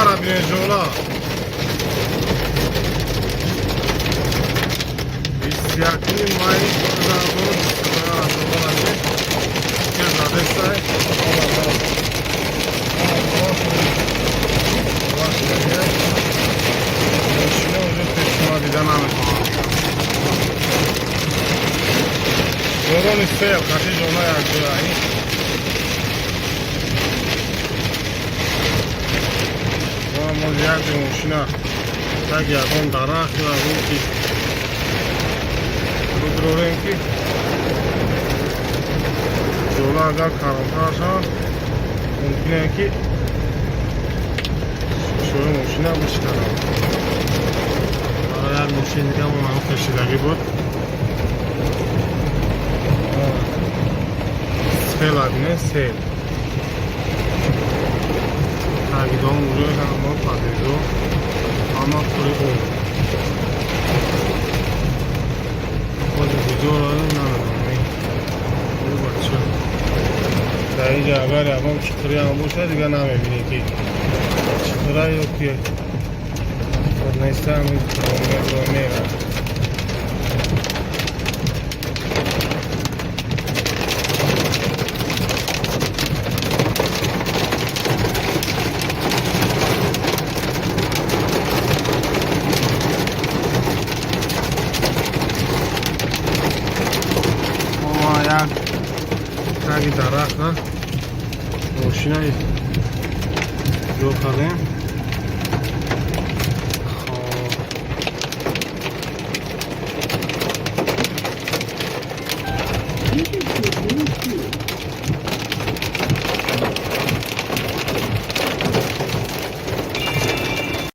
Жолара бинед, жола. 21-ми май 2022 жола ки задестай. Мошина уже пешуна дида наметавонад. Борони сел қати жола якҷоя. Мо як ҷо мошина так ягон дарахт ё ягон ки бидурорем, ки жола агар калонтар шавад, мумкине ки шишои мошина бишканад. Барои як мошин дига мо кашидагӣ буд. Села бине, сел тагидон уже ҳама подъездо, ҳама пури об. Бози куҷоро намедонам. Бача, дар инҷа агар ягон чуқуриам бошад, дига намебинӣ, ки чуқура ё ки неста, мерад. Як таги дарахта мошинаи ҷо кардем.